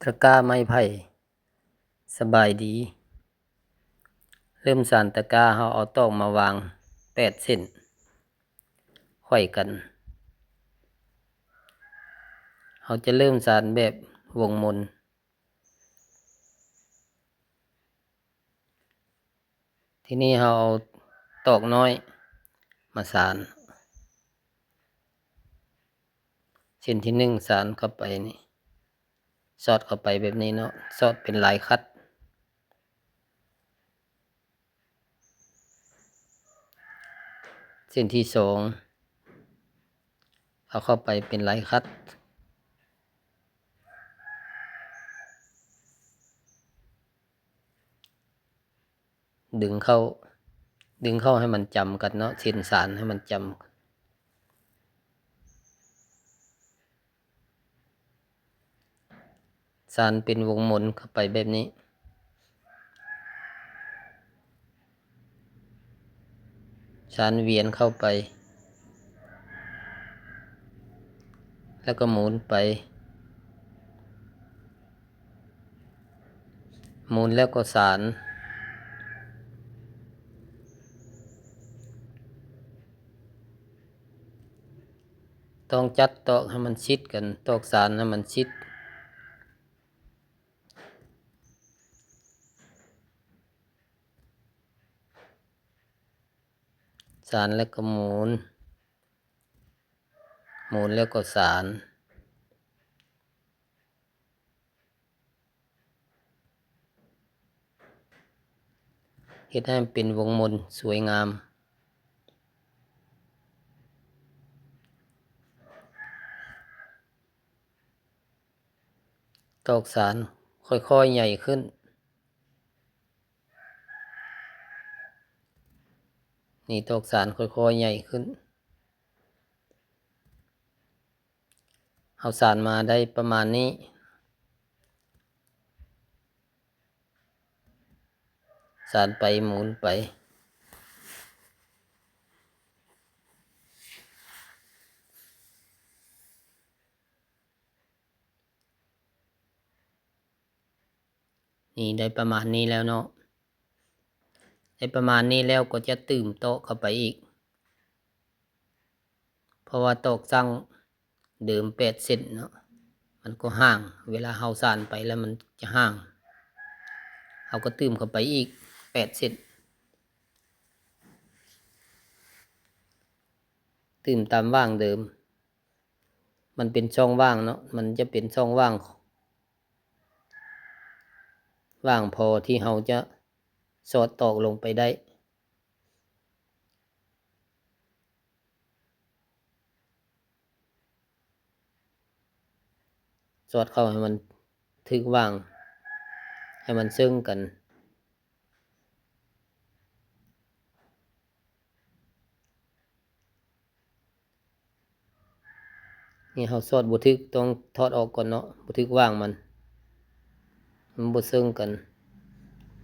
ຕະກ້າໄມ້ໄຜ່. ສະບາຍດີ. ເລີ່ມສານຕະກ້າ ເຮົາເອົາຕອກມາວາງແປດເສັ້ນໄຂວ້ກັນ. ເຮົາຈະເລີ່ມສານແບບວົງມົນ. ທີນີ້ເຮົາເອົາຕອກນ້ອຍມາສານ. ເສັ້ນທີໜຶ່ງສານເຂົ້າໄປນີ້ ສອດເຂົ້າໄປແບບນີ້ເນາະ, ສອດເປັນລາຍຂັດ. ເສັ້ນທີສອງ ເອົາເຂົ້າໄປເປັນລາຍຂັດ. ດຶງເຂົ້າ, ດຶງເຂົ້າໃຫ້ມັນຈຳກັນເນາະ, ເສັ້ນສານໃຫ້ມັນຈຳ. ສານເປັນວົງມົນເຂົ້າໄປແບບນີ້. ສານວຽນເຂົ້າໄປ ແລ້ວກໍໝູນໄປ, ໝູນແລ້ວກໍສານ. ຕ້ອງຈັດຕອກໃຫ້ມັນຊິດກັນ, ຕອກສານໃຫ້ມັນຊິດ. ສານແລ້ວກໍໝູນ, ໝູນແລ້ວກໍສານ. ເຮັດໃຫ້ມັນເປັນວົງມົນສວຍງາມ. ຕອກສານຄ່ອຍໆໃຫຍ່ຂຶ້ນ. ນີ້ຕອກສານຄ່ອຍໆໃຫຍ່ຂຶ້ນ. ເຮົາສານມາໄດ້ປະມານນີ້, ສານໄປໝູນໄປ. ນີ້ໄດ້ປະມານນີ້ແລ້ວເນາະ, ໄດ້ປະມານນີ້ແລ້ວກໍຈະຕື່ມຕອກເຂົ້າໄປອີກ, ເພາະວ່າຕອກສັງເດີມແປດເສັ້ນເນາະ, ມັນກໍຫ່າງ, ເວລາເຮົາສານໄປແລ້ວມັນຈະຫ່າງ, ເຮົາກໍຕື່ມເຂົ້າໄປອີກແປດເສັ້ນ. ຕື່ມຕາມຫວ່າງເດີມ, ມັນເປັນຊ່ອງຫວ່າງເນາະ, ມັນຈະເປັນຊ່ອງຫວ່າງ ຫວ່າງພໍທີ່ເຮົາຈະສອດຕອກລົງໄປໄດ້. ສອດເຂົ້າໃຫ້ມັນຖືກຫວ່າງ, ໃຫ້ມັນເຊິ່ງກັນ. ນີ້ເຮົາສອດບໍ່ຖືກ ຕ້ອງຖອດອອກກ່ອນເນາະ, ບໍ່ຖືກຫວ່າງມັນ, ມັນບໍ່ເຊິ່ງກັນ.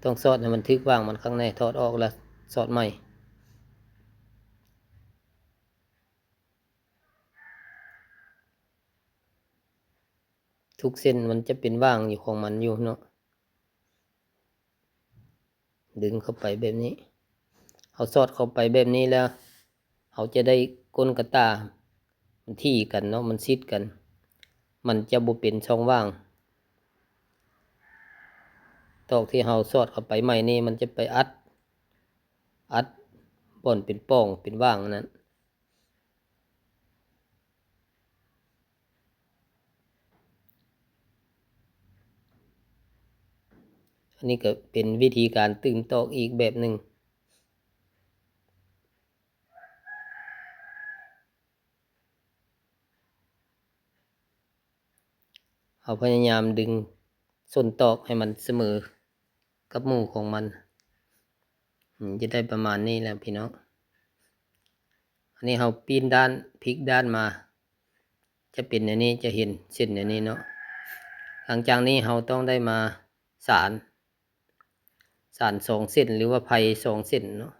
ຕ້ອງສອດໃຫ້ມັນຖືກຫວ່າງມັນຂ້າງໃນ, ຖອດອອກແລ້ວສອດໃໝ່. ທຸກເສັ້ນມັນຈະເປັນຫວ່າງຢູ່ຂອງມັນຢູ່ເນາະ. ດຶງເຂົ້າໄປແບບນີ້, ເຮົາສອດເຂົ້າໄປແບບນີ້ແລ້ວ ເຮົາຈະໄດ້ກົ້ນກະຕ່າ ມັນຖີ່ກັນເນາະ, ມັນຊິດກັນ, ມັນຈະບໍ່ເປັນຊ່ອງຫວ່າງ. ຕອກທີ່ເຮົາສອດເຂົ້າໄປໃໝ່ນີ້ ມັນຈະໄປອັດ, ອັດບ່ອນເປັນປ່ອງເປັນຫວ່າງນັ້ນ. ອັນນີ້ກໍເປັນວິທີການຕື່ມຕອກອີກແບບໜຶ່ງ. ເຮົາພະຍາຍາມດຶງສົ້ນຕອກໃຫ້ມັນສະເໝີກັບໝູ່ຂອງມັນ. ອືມ ຈະໄດ້ປະມານນີ້ແຫຼະພີ່ນ້ອງ. ອັນນີ້ເຮົາປີ້ນດ້ານ ພິກດ້ານມາ ຈະເປັນແນວນີ້, ຈະເຫັນເສັ້ນແນວນີ້ເນາະ. ຫຼັງຈາກນີ້ເຮົາຕ້ອງໄດ້ມາສານ, ສານສອງເສັ້ນ ຫຼືວ່າໄຜ່ສອງເສັ້ນເນາະ,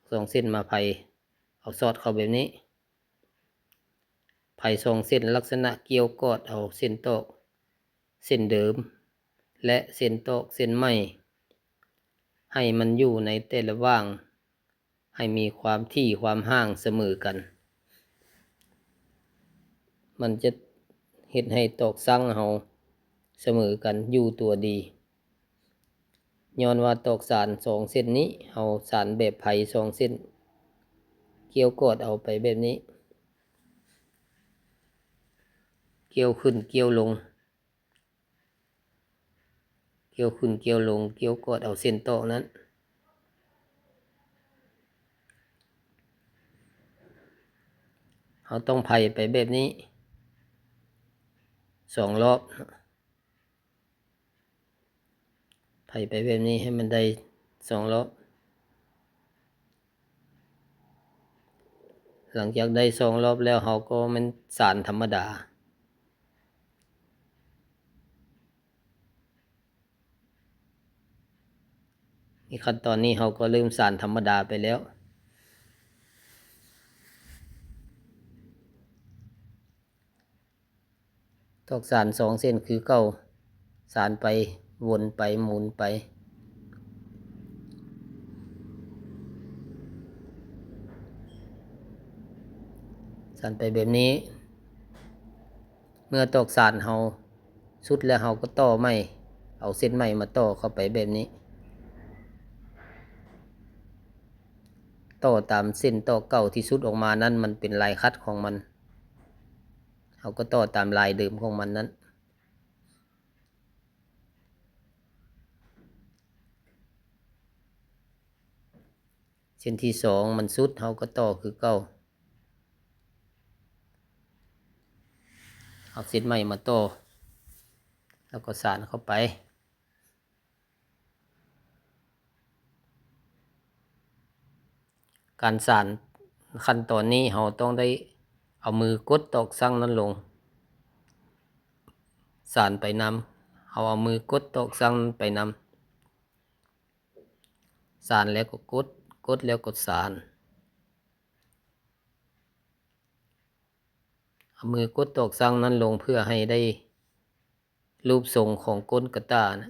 ສອງເສັ້ນມາໄຜ່ ເອົາສອດເຂົ້າແບບນີ້. ໄຜ່ສອງເສັ້ນລັກສະນະກ່ຽວກອດເອົາເສັ້ນຕອກ ເສັ້ນເດີມ ແລະ ເສັ້ນຕອກເສັ້ນໃໝ່ ໃຫ້ມັນຢູ່ໃນແຕ່ລະຫວ່າງ ໃຫ້ມີຄວາມຖີ່ຄວາມຫ່າງສະເໝີກັນ. ມັນຈະເຮັດໃຫ້ຕອກຊັ່ງເຮົາສະເໝີກັນ ຢູ່ຕົວດີ. ຍ້ອນວ່າຕອກສານສອງເສັ້ນນີ້ ເຮົາສານແບບໄພສອງເສັ້ນ ກ່ຽວກອດເອົາໄປແບບນີ້ ກ່ຽວຂຶ້ນກ່ຽວລົງ ກ່ຽວຂຶ້ນກ່ຽວລົງ ກ່ຽວກອດເອົາເສັ້ນຕອກນັ້ນ. ເຮົາຕ້ອງໄພໄປແບບນີ້ສອງລອບ. ໄພໄປແບບນີ້ໃຫ້ມັນໄດ້ສອງລອບ. ຫຼັງຈາກໄດ້ສອງລອບແລ້ວ ເຮົາກໍແມ່ນສານທຳມະດາ. ໃນຂັ້ນຕອນນີ້ເຮົາກໍເລີ່ມສານທຳມະດາໄປແລ້ວ. ຕອກສານສອງເສັ້ນຄືເກົ່າ, ສານໄປ ວົນໄປ ໝູນໄປ, ສານໄປແບບນີ້. ເມື່ອຕອກສານເຮົາສຸດແລ້ວ ເຮົາກໍຕໍ່ໃໝ່, ເອົາເສັ້ນໃໝ່ມາຕໍ່ເຂົ້າໄປແບບນີ້, ຕໍ່ຕາມເສັ້ນຕອກເກົ່າທີ່ສຸດອອກມານັ້ນ ມັນເປັນລາຍຂັດຂອງມັນ. ເຮົາກໍຕໍ່ຕາມລາຍເດີມຂອງມັນນັ້ນ. ເສັ້ນທີສອງມັນສຸດ ເຮົາກໍຕໍ່ຄືເກົ່າ. ເອົາເສັ້ນໃໝ່ມາຕໍ່ ແລ້ວກໍສານເຂົ້າໄປ. ການສານຂັ້ນຕອນນີ້ ເຮົາຕ້ອງໄດ້ເອົາມືກົດຕອກຊັ່ງນັ້ນລົງ, ສານໄປນຳ, ເຮົາເອົາມືກົດຕອກຊັ່ງໄປນຳ, ສານແລ້ວກໍກົດ, ກົດແລ້ວກໍສານ. ເອົາມືກົດຕອກຊັ່ງນັ້ນລົງ ເພື່ອໃຫ້ໄດ້ຮູບຊົງຂອງກົ້ນກະຕ່ານະ.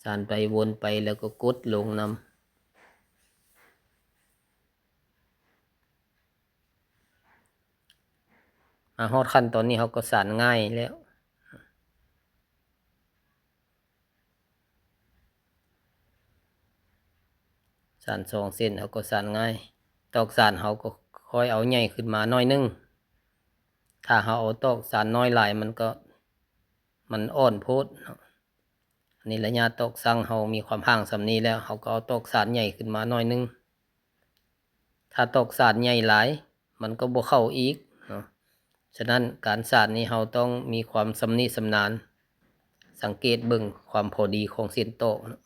ສານໄປວົນໄປແລ້ວກໍກົດລົງນຳ. ມາຮອດຂັ້ນຕອນນີ້ ເຮົາກໍສານງ່າຍແລ້ວ. ສານສອງເສັ້ນ ເຮົາກໍສານງ່າຍ. ຕອກສານເຮົາກໍຄ່ອຍເອົາໃຫຍ່ຂຶ້ນມາໜ້ອຍໜຶ່ງ. ຖ້າເຮົາເອົາຕອກສານນ້ອຍຫຼາຍ ມັນກໍ ມັນອ່ອນໂພດເນາະ. ອັນນີ້ໄລຍະຕອກຊັ່ງເຮົາມີຄວາມຫ່າງສ່ຳນີ້ແລ້ວ ເຮົາກໍເອົາຕອກສານໃຫຍ່ຂຶ້ນມາໜ້ອຍໜຶ່ງ. ຖ້າຕອກສານໃຫຍ່ຫຼາຍ ມັນກໍບໍ່ເຂົ້າອີກເນາະ. ສະນັ້ນ ການສານນີ້ເຮົາຕ້ອງມີຄວາມຊຳນິຊຳນານ, ສັງເກດເບິ່ງຄວາມພໍດີຂອງເສັ້ນຕອກເນາະ.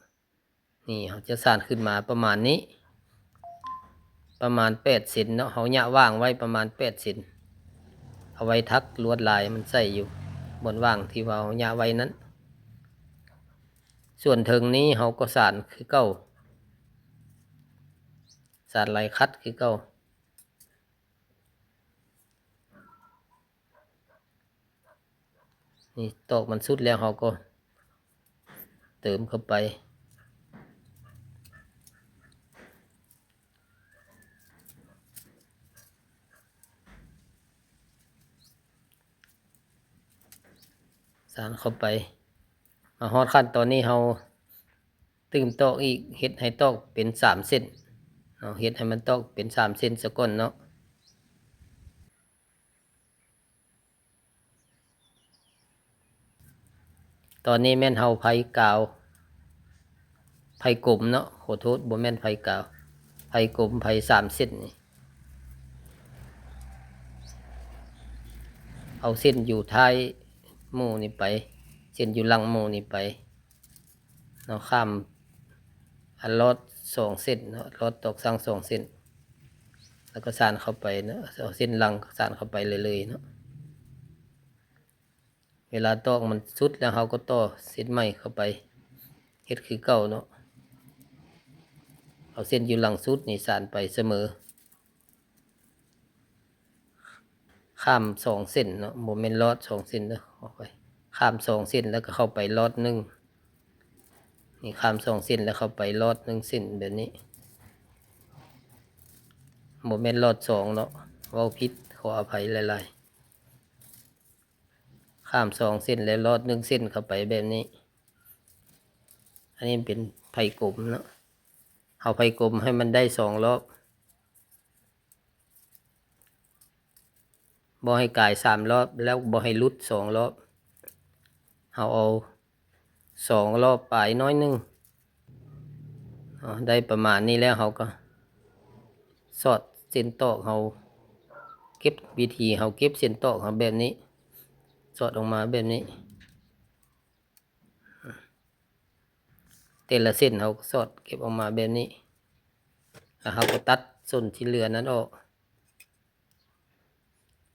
ນີ້ເຮົາຈະສານຂຶ້ນມາປະມານນີ້ ປະມານແປດເຊັນເນາະ. ເຮົາຍະຫວ່າງໄວ້ປະມານແປດເຊັນ ເອົາໄວ້ຖັກລວດລາຍມັນໃສ່ຢູ່ບ່ອນຫວ່າງທີ່ວ່າເຮົາຍະໄວ້ນັ້ນ. ສ່ວນເທິງນີ້ເຮົາກໍສານຄືເກົ່າ, ສານລາຍຂັດຄືເກົ່າ. ນີ້ຕອກມັນສຸດແລ້ວ ເຮົາກໍເຕີມເຂົ້າໄປ, ສານເຂົ້າໄປ. ມາຮອດຂັ້ນຕອນນີ້ ເຮົາ ຕື່ມຕອກອີກ ເຮັດໃຫ້ຕອກເປັນສາມເສັ້ນເນາະ, ເຮັດໃຫ້ມັນຕອກເປັນສາມເສັ້ນສາກ່ອນເນາະ. ຕອນນີ້ແມ່ນເຮົາໄພກາວ ໄພກົມເນາະ, ຂໍໂທດ ບໍ່ແມ່ນໄພກາວ, ໄພກົມ ໄພສາມເສັ້ນນີ້. ເອົາເສັ້ນຢູ່ທ້າຍໝູ່ນີ້ໄປ, ເສັ້ນຢູ່ຫຼັງໝູ່ນີ້ໄປ. ເນາະ, ຂ້າມອັນລອດສອງເສັ້ນເນາະ, ລອດຕອກຊັ່ງສອງເສັ້ນ ແລ້ວກໍສານເຂົ້າໄປເນາະ, ເອົາເສັ້ນຫຼັງສານເຂົ້າໄປເລື້ອຍໆເນາະ. ເວລາຕອກມັນສຸດແລ້ວ ເຮົາກໍຕໍ່ເສັ້ນໃໝ່ເຂົ້າໄປ, ເຮັດຄືເກົ່າເນາະ, ເອົາເສັ້ນຢູ່ຫຼັງສຸດນີ້ສານໄປສະເໝີ. ຂ້າມສອງເສັ້ນເນາະ ບໍ່ແມ່ນລອດສອງເສັ້ນເດີ ຂໍອະໄພ ຂ້າມສອງເສັ້ນ ແລ້ວກໍເຂົ້າໄປລອດໜຶ່ງ ນີ້ ຂ້າມສອງເສັ້ນ ແລ້ວເຂົ້າໄປລອດໜຶ່ງເສັ້ນແບບນີ້ ບໍ່ແມ່ນລອດສອງເນາະ ເວົ້າຜິດ ຂໍອະໄພຫຼາຍໆ ຂ້າມສອງເສັ້ນ ແລ້ວລອດໜຶ່ງເສັ້ນເຂົ້າໄປແບບນີ້ ອັນນີ້ເປັນໄພກົມເນາະ ເຮົາໄພກົມໃຫ້ມັນໄດ້ສອງລອບ ບໍ່ໃຫ້ກາຍສາມລອບ ແລ້ວບໍ່ໃຫ້ຫຼຸດສອງລອບ ເຮົາເອົາສອງລອບປາຍໜ້ອຍໜຶ່ງ ເອົາ ໄດ້ປະມານນີ້ແລ້ວ ເຮົາກໍສອດເສັ້ນຕອກ ເຮົາເກັບ ວິທີເຮົາເກັບເສັ້ນຕອກເຮົາແບບນີ້ ສອດອອກມາແບບນີ້ ແຕ່ລະເສັ້ນເຮົາກໍສອດເກັບອອກມາແບບນີ້ ແລ້ວເຮົາກໍຕັດສົ້ນທີ່ເຫຼືອນັ້ນອອກ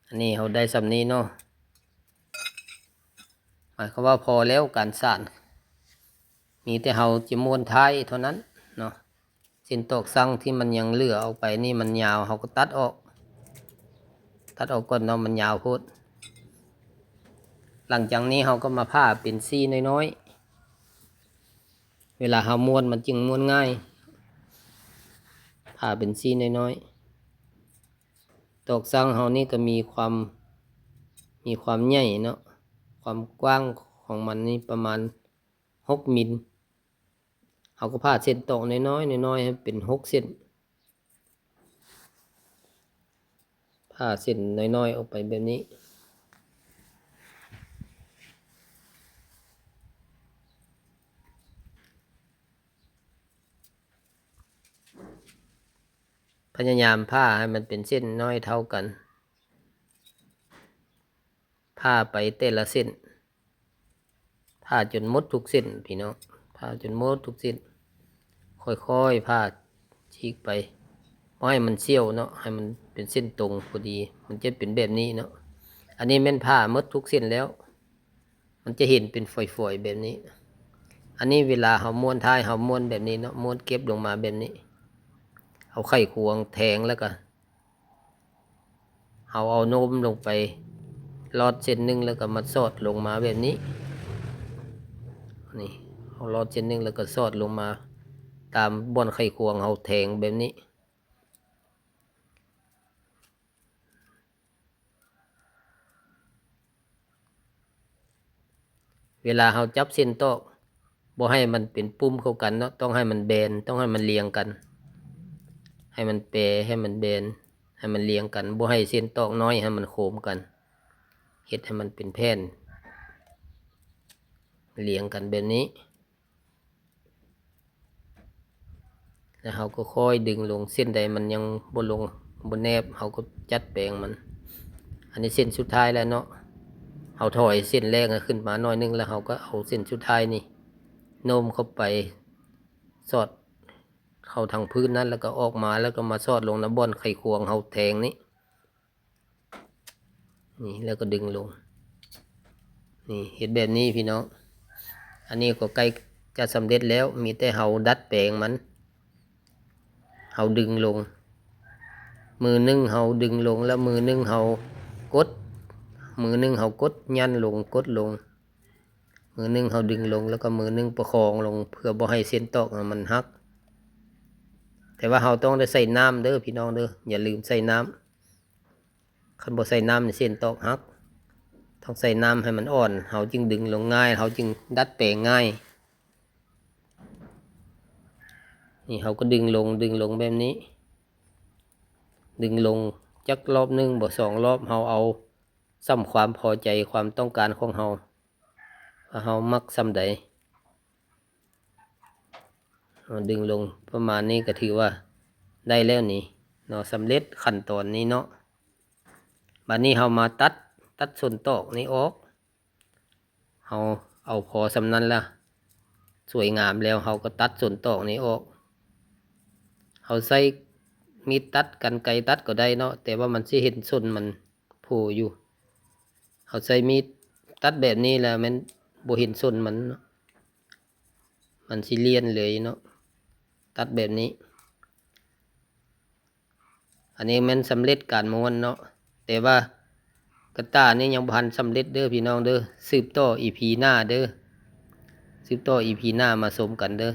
ອັນນີ້ເຮົາໄດ້ສ່ຳນີ້ເນາະ ໝາຍຄວາມວ່າພໍແລ້ວການສານ ມີແຕ່ເຮົາຈະມ້ວນທ້າຍເທົ່ານັ້ນເນາະ ເສັ້ນຕອກສັງທີ່ມັນຍັງເຫຼືອອອກໄປນີ້ມັນຍາວ ເຮົາກໍຕັດອອກ ຕັດອອກກ່ອນເນາະ ມັນຍາວໂພດ ຫຼັງຈາກນີ້ເຮົາກໍມາຜ່າເປັນຊີ້ນ້ອຍໆ ເວລາເຮົາມ້ວນມັນຈຶ່ງມ້ວນງ່າຍ ຜ່າເປັນຊີ້ນ້ອຍໆ ຕອກສັງເຮົານີ້ກໍມີຄວາມ ມີຄວາມໃຫຍ່ເນາະ ຄວາມກວ້າງຂອງມັນນີ້ປະມານຫົກມິນ ເຮົາກໍຜ່າເສັ້ນຕອກນ້ອຍໆ ນ້ອຍໆ ໃຫ້ເປັນຫົກເສັ້ນ ຜ່າເສັ້ນນ້ອຍໆ ອອກໄປແບບນີ້ ພະຍາຍາມຜ່າໃຫ້ມັນເປັນເສັ້ນນ້ອຍເທົ່າກັນ ຜ່າໄປແຕ່ລະເສັ້ນ ຜ່າຈົນໝົດທຸກເສັ້ນພີ່ນ້ອງ ຜ່າຈົນໝົດທຸກເສັ້ນ ຄ່ອຍໆ ຜ່າສີກໄປ ບໍ່ໃຫ້ມັນສ່ຽວເນາະ ໃຫ້ມັນເປັນເສັ້ນຕົງພໍດີ ມັນຈະເປັນແບບນີ້ເນາະ ອັນນີ້ແມ່ນຜ່າໝົດທຸກເສັ້ນແລ້ວ ມັນຈະເຫັນເປັນຝອຍໆ ແບບນີ້ ອັນນີ້ເວລາເຮົາມ້ວນທ້າຍ ເຮົາມ້ວນແບບນີ້ເນາະ ມ້ວນເກັບລົງມາແບບນີ້ ເອົາໄຂຄວງແທງ ແລ້ວກໍ ເຮົາເອົາໂນ້ມລົງໄປລອດເສັ້ນໜຶ່ງ ແລ້ວກໍມາສອດລົງມາແບບນີ້ ນີ້ ເຮົາລອດເສັ້ນໜຶ່ງ ແລ້ວກໍສອດລົງມາຕາມບ່ອນໄຂຄວງເຮົາແທງແບບນີ້. ເວລາເຮົາຈັບເສັ້ນຕອກ ບໍ່ໃຫ້ມັນເປັນປຸ່ມເຂົ້າກັນເນາະ, ຕ້ອງໃຫ້ມັນແບນ, ຕ້ອງໃຫ້ມັນລຽງກັນ, ໃຫ້ມັນແປ, ໃຫ້ມັນແບນ, ໃຫ້ມັນລຽງກັນ, ບໍ່ໃຫ້ເສັ້ນຕອກນ້ອຍໃຫ້ມັນໂຄ້ງກັນ, ເຮັດໃຫ້ມັນເປັນແຜ່ນລຽງກັນແບບນີ້. ແລ້ວເຮົາກໍຄ່ອຍດຶງລົງ, ເສັ້ນໃດມັນຍັງບໍ່ລົງ, ບໍ່ແນບ, ເຮົາກໍຈັດແປງມັນ. ອັນນີ້ເສັ້ນສຸດທ້າຍແລ້ວເນາະ, ເຮົາຖອຍເສັ້ນແລກຂຶ້ນມາໜ້ອຍໜຶ່ງ, ແລ້ວເຮົາກໍເອົາເສັ້ນສຸດທ້າຍນີ້ໂນ້ມເຂົ້າໄປ, ສອດເຂົ້າທາງພື້ນນັ້ນ, ແລ້ວກໍອອກມາ, ແລ້ວກໍມາສອດລົງນຳບ່ອນໄຂຄວງເຮົາແທງນີ້. ນີ້ ແລ້ວກໍດຶງລົງ. ນີ້ ເຮັດແບບນີ້ພີ່ນ້ອງ. ອັນນີ້ກໍໃກ້ຈະສຳເລັດແລ້ວ, ມີແຕ່ເຮົາດັດແປງມັນ. ເຮົາດຶງລົງ. ມືໜຶ່ງເຮົາດຶງລົງ, ແລ້ວມືໜຶ່ງເຮົາກົດ. ມືໜຶ່ງເຮົາກົດ, ຢັນລົງ, ກົດລົງ. ມືໜຶ່ງເຮົາດຶງລົງ ແລ້ວກໍມືໜຶ່ງປະຄອງລົງ ເພື່ອບໍ່ໃຫ້ເສັ້ນຕອກມັນຫັກ. ແຕ່ວ່າເຮົາຕ້ອງໄດ້ໃສ່ນ້ຳເດີພີ່ນ້ອງເດີ, ຢ່າລືມໃສ່ນ້ຳ. ຄັນບໍ່ໃສ່ນ້ຳນີ້ເສັ້ນຕອກຫັກ. ຕ້ອງໃສ່ນ້ຳໃຫ້ມັນອ່ອນ, ເຮົາຈຶ່ງດຶງລົງງ່າຍ, ເຮົາຈຶ່ງດັດແປງງ່າຍ. ນີ້ເຮົາກໍດຶງລົງ, ດຶງລົງແບບນີ້. ດຶງລົງຈັກລອບໜຶ່ງບໍ ສອງລອບ, ເຮົາເອົາສ່ຳຄວາມພໍໃຈ, ຄວາມຕ້ອງການຂອງເຮົາ. ວ່າເຮົາມັກສ່ຳໃດ. ເຮົາດຶງລົງປະມານນີ້ກໍຖືວ່າໄດ້ແລ້ວນີ້ເນາະ, ສຳເລັດຂັ້ນຕອນນີ້ເນາະ. ບາດນີ້ເຮົາມາຕັດ, ຕັດສົ້ນຕອກນີ້ອອກ. ເຮົາເອົາພໍສ່ຳນັ້ນລະ, ສວຍງາມແລ້ວເຮົາກໍຕັດສົ້ນຕອກນີ້ອອກ. ເຮົາໃຊ້ມີດຕັດ, ກັນໄກຕັດກໍໄດ້ເນາະ, ແຕ່ວ່າມັນຊິເຫັນສົ້ນມັນ ໂຜຢູ່. ເຮົາໃຊ້ມີດຕັດແບບນີ້ແລ້ວແມ່ນບໍ່ເຫັນສົ້ນມັນເນາະ, ມັນຊິລຽນເລີຍເນາະ, ຕັດແບບນີ້. ອັນນີ້ແມ່ນສຳເລັດການມ້ວນເນາະ, ແຕ່ວ່າ ກະຕ່ານີ້ຍັງບໍ່ທັນສຳເລັດເດີພີ່ນ້ອງເດີ. ສືບຕໍ່ອີພີໜ້າເດີ ສືບຕໍ່ອີພີໜ້າມາຊົມກັນເດີ.